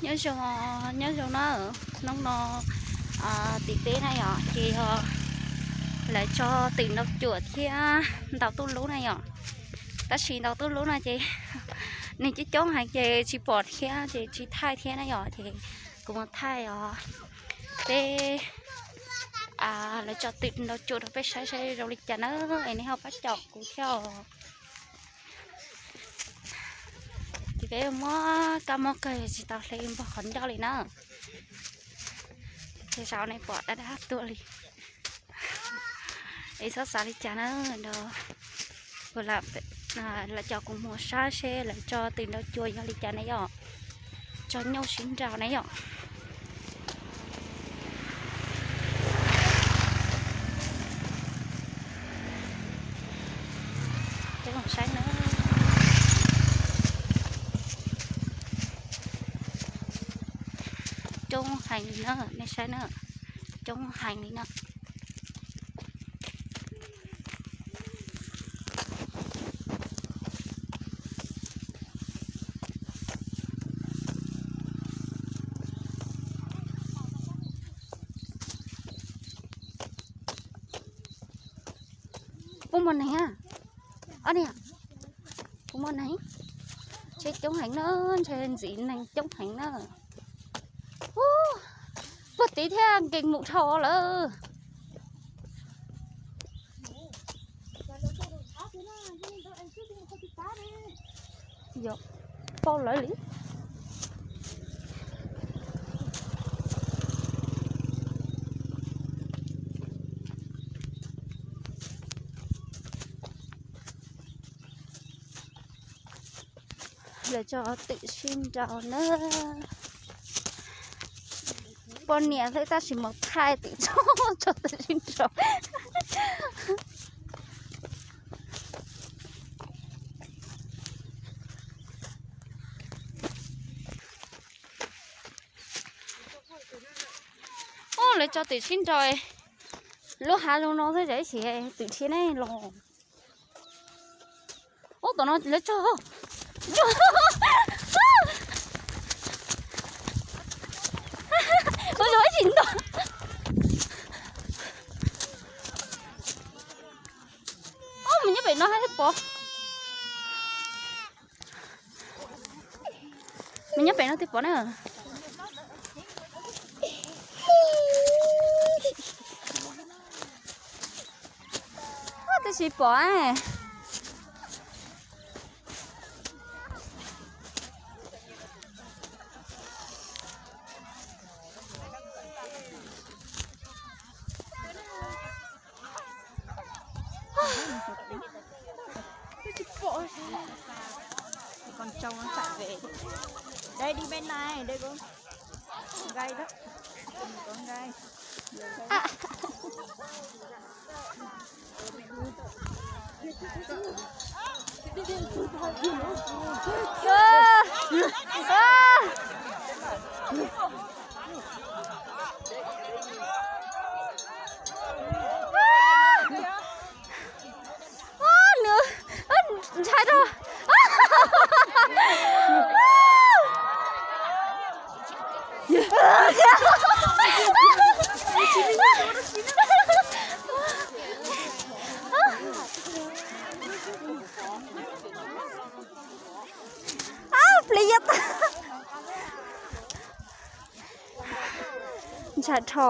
Nyob zoo, nyob zoo na, hnub no tim teb na yom, ces yog lawv tso twm nrau cuam thiab ntaus tuj lub na yom. Tab sis ntaus tuj lub no ces neeg coob coob heev ces tsis pom thiab ces tsis thaij thiab na yom, ces kuv mus thaij os. Peb lawv tso twm nrau cuam rau peb saib saib zoo li cas na, es nej ho pab caum kuv thiab os. Ces peb muab kab mob kawg tsis tau hle npog qhov ncauj li na. Ces saum nej pom dab dab tuaj li. Es txhob xav li cas na, lawv cov kuv mus saib seb lawv tso twm nrau cuam yog li cas na yom. Tso nyuj sib nraus na yom. Peb mus saib na. Coob heev li na, nej saib na, coob heev li na. Puas muaj neeg a? Ob niam, puas muaj neeg? Ntshe coob heev na, ntshe ntxim neeg coob heev na. Ub, puag tid thiab nkees mus dhau lawm. Yog, paub lawv li. Lawv tso twm sib nraus na. Poj niam thiab tab sis mus thaij twm tso, tso twm sib nraus. Ub, lawv tso twm sib nraus, lub hav zoov no xwb ces ib sim twm dhia nej los. Ub, tom no lawv tso, ub, ib sim nto. Ub, mus nyob pem no thiaj pom. Mus nyob pem no thiaj pom na. Twb tsis pom. Con trâu nó chạy về. Đây, đi bên này, đây con. Gai đó. Con gai. Nws ntshai rau. Plis ya ta. Ntshai rho.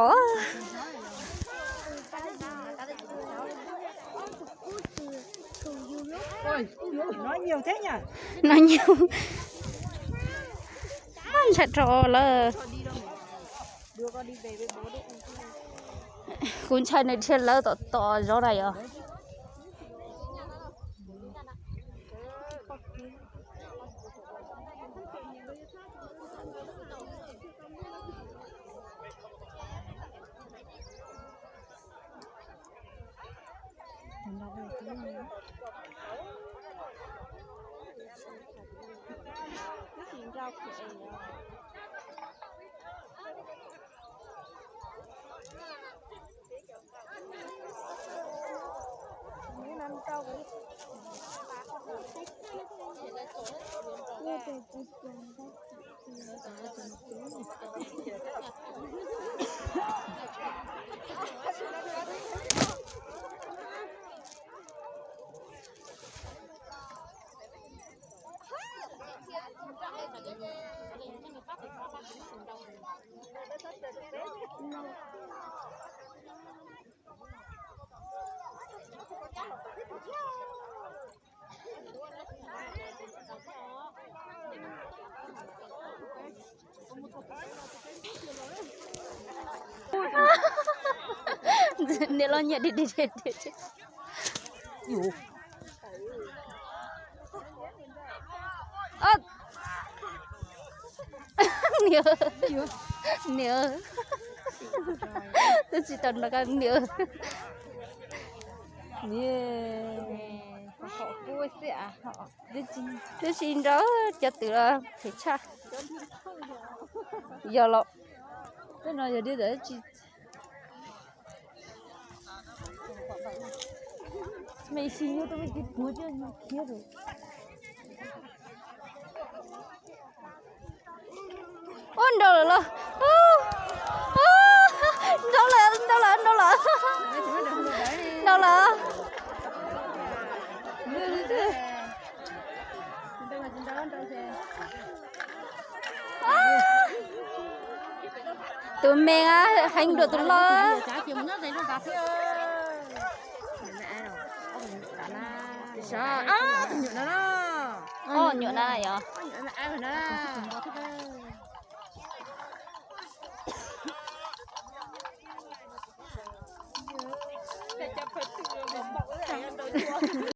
No nyuj. Ntshai rho lawm. Kuv ntshai nws dhia lawv tom tom zov na yom. Niam los nyiam di di di. Niam, niam, twb tsis tau nrog koj niam. Twb tsis nrog cov twm los phem tshaj. Yog los, tej no yog diav tawm tsis. Me sis yog tus me tsis puag coj khiav lawm. Ub, nrau lawm los. Nrau lawm, nrau lawm, nrau lawm. Nrau lawm. Tus me heev dua tus loj. Nyuam na yog.